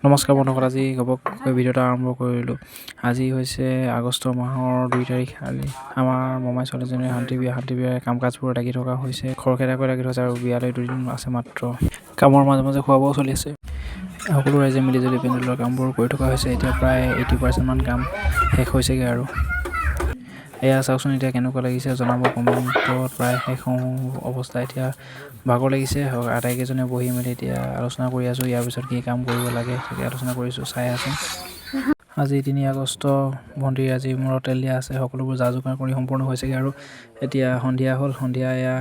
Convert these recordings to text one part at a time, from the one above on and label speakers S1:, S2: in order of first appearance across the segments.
S1: নমস্কাৰ বন্ধুসকল, আজি ঘপককৈ ভিডিঅ' এটা আৰম্ভ কৰিলোঁ। আজি হৈছে আগষ্ট মাহৰ 2 তাৰিখ। আজি আমাৰ মমাই ছোৱালীজনীৰ শান্তি বিয়া। শান্তি বিয়াৰ কাম কাজবোৰ লাগি থকা হৈছে, খৰখেদাকৈ লাগি থকা হৈছে আৰু বিয়ালৈ 2 দিন আছে মাত্ৰ। কামৰ মাজে মাজে খোৱা বোৱাও চলি আছে। সকলো ৰাইজে মিলিজুলি পেণ্ডেলৰ কামবোৰ কৰি থকা হৈছে। এতিয়া প্ৰায় 80%মান কাম শেষ হৈছেগৈ। আৰু এয়া চাওকচোন, এতিয়া কেনেকুৱা লাগিছে জনাব কমেণ্টত। প্ৰায় শেষ হওঁ অৱস্থা, এতিয়া ভাগৰ লাগিছে। আটাইকেইজনে বহি মেলি এতিয়া আলোচনা কৰি আছোঁ, ইয়াৰ পিছত কি কাম কৰিব লাগে তাকে আলোচনা কৰিছোঁ। চাই আছোঁ। আজি 3 আগষ্ট, ভণ্টিৰ আজি মূৰত তেল দিয়া আছে। সকলোবোৰ যা যোগাৰ কৰি সম্পূৰ্ণ হৈছেগৈ আৰু এতিয়া সন্ধিয়া হ'ল। সন্ধিয়া এয়া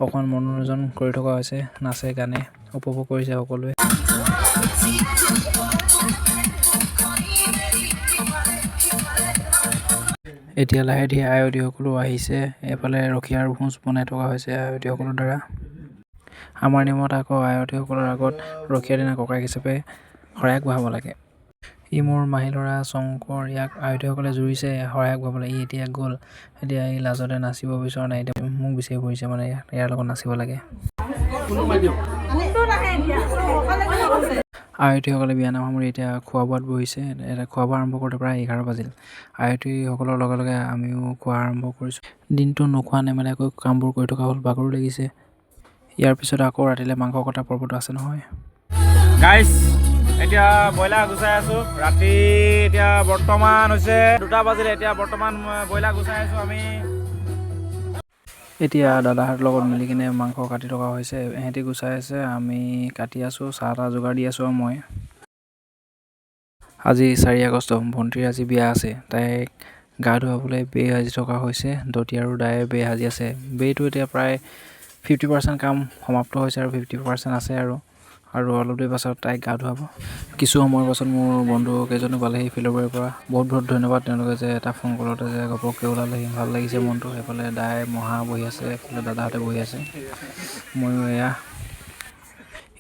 S1: অকণ মনোৰঞ্জন কৰি থকা হৈছে, নাচে গানে উপভোগ কৰিছে সকলোৱে। এতিয়া লাহে ধীৰে আয়তীসকলো আহিছে। এইফালে ৰখীয়াৰ ভোজ বনাই থকা হৈছে আয়তীসকলৰ দ্বাৰা। আমাৰ নিয়মত আকৌ আয়তীসকলৰ আগত ৰখীয়াৰ দিনা ককায়েক হিচাপে শৰাই আগবঢ়াব লাগে। ই মোৰ মাহী ল'ৰা শংকৰ। ইয়াক আয়তীসকলে জুৰিছে শৰাই আগবঢ়াবলৈ। ই এতিয়া গ'ল। এতিয়া ই লাজতে নাচিব বিচৰা নাই। এতিয়া মোক বিচাৰি ফুৰিছে, মানে ইয়াৰ লগত নাচিব লাগে। আয়তীসকলে বিয়ানাম সামৰি এতিয়া খোৱা বোৱাত বহিছে। এটা খোৱা বোৱা আৰম্ভ কৰোঁতে প্ৰায় 11 বাজিল। আয়তীসকলৰ লগে লগে আমিও খোৱা আৰম্ভ কৰিছোঁ। দিনটো নোখোৱা নেমেলাকৈ কামবোৰ কৰি থকা হ'ল, ভাগৰো লাগিছে। ইয়াৰ পিছত আকৌ ৰাতিলৈ মাংস কটা পৰ্বটো আছে নহয়।
S2: গাইছ, এতিয়া ব্ৰইলাৰ গুচাই আছোঁ। ৰাতি এতিয়া বৰ্তমান হৈছে 2টা বাজিলে। এতিয়া বৰ্তমান মই ব্ৰইলাৰ গুচাই আছোঁ আমি।
S1: এতিয়া দাদাহঁতৰ লগত মিলি কিনে মাংস কাটি থকা হৈছে। ইহঁতি গুচাই আছে, আমি কাটি আছোঁ, চাহ তাহ যোগাৰ দি আছোঁ। আৰু মই আজি 4 আগষ্ট, ভণ্টিৰ আজি বিয়া আছে। তাইক গা ধুৱাবলৈ বে সাজি থকা হৈছে। দতি আৰু দায়ে বে সাজি আছে। বেটো এতিয়া প্ৰায় 50% কাম সমাপ্ত হৈছে আৰু 50% আছে আৰু আৰু অলপ দেৰি পাছত তাইক গা ধুৱাব। কিছু সময়ৰ পাছত মোৰ বন্ধু কেইজনো পালেহি ফিল'বাৰীৰ পৰা। বহুত বহুত ধন্যবাদ, তেওঁলোকে যে এটা ফোন কলতে যে ঘপককৈ ওলালেহি, ভাল লাগিছে মনটো। সেইফালে দাই মহা বহি আছে, এইফালে দাদাহঁতে বহি আছে। ময়ো এয়া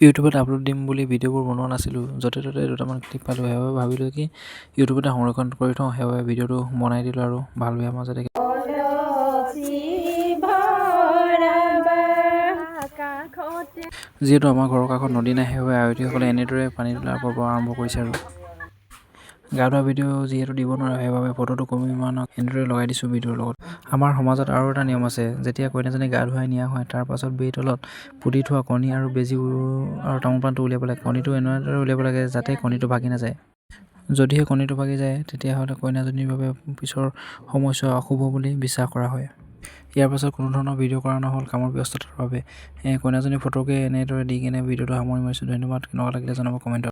S1: ইউটিউবত আপলোড দিম বুলি ভিডিঅ'বোৰ বনোৱা নাছিলোঁ। য'তে ত'তে দুটামান ক্লিপ পালোঁ, সেইবাবে ভাবিলোঁ কি ইউটিউবতে সংৰক্ষণ কৰি থওঁ। সেইবাবে ভিডিঅ'টো বনাই দিলোঁ আৰু ভাল বেয়া মাজতে।
S3: কলচী ভৰাবা কাষতে।
S1: যিহেতু আমাৰ ঘৰৰ কাষত নদী নাই, সেইবাবে আয়তীসকলে এনেদৰে পানী তোলাৰ পৰ্ব আৰম্ভ কৰিছে। আৰু গা ধোৱা ভিডিঅ' যিহেতু দিব নোৱাৰোঁ, সেইবাবে ফটোটো কমি ইমানক এনেদৰে লগাই দিছোঁ ভিডিঅ'ৰ লগত। আমাৰ সমাজত আৰু এটা নিয়ম আছে, যেতিয়া কইনাজনী গা ধুৱাই নিয়া হয়, তাৰ পাছত বেই তলত পুতি থোৱা কণী আৰু বেজী আৰু তামোল পাণটো উলিয়াব লাগে। কণীটো এনেদৰে উলিয়াব লাগে যাতে কণীটো ভাগি নাযায়। যদিহে কণীটো ভাগি যায়, তেতিয়াহ'লে কইনাজনীৰ বাবে পিছৰ সময়ছোৱা অশুভ বুলি বিশ্বাস কৰা হয়। ইয়াৰ পাছত কোনো ধৰণৰ ভিডিঅ' কৰা নহ'ল কামৰ ব্যস্ততাৰ বাবে। কইনাজনীৰ ফটোকে এনেদৰে দি কিনে ভিডিঅ'টো সামৰণি মাৰিছোঁ। ধন্যবাদ। কেনেকুৱা লাগিলে জনাব কমেণ্টত।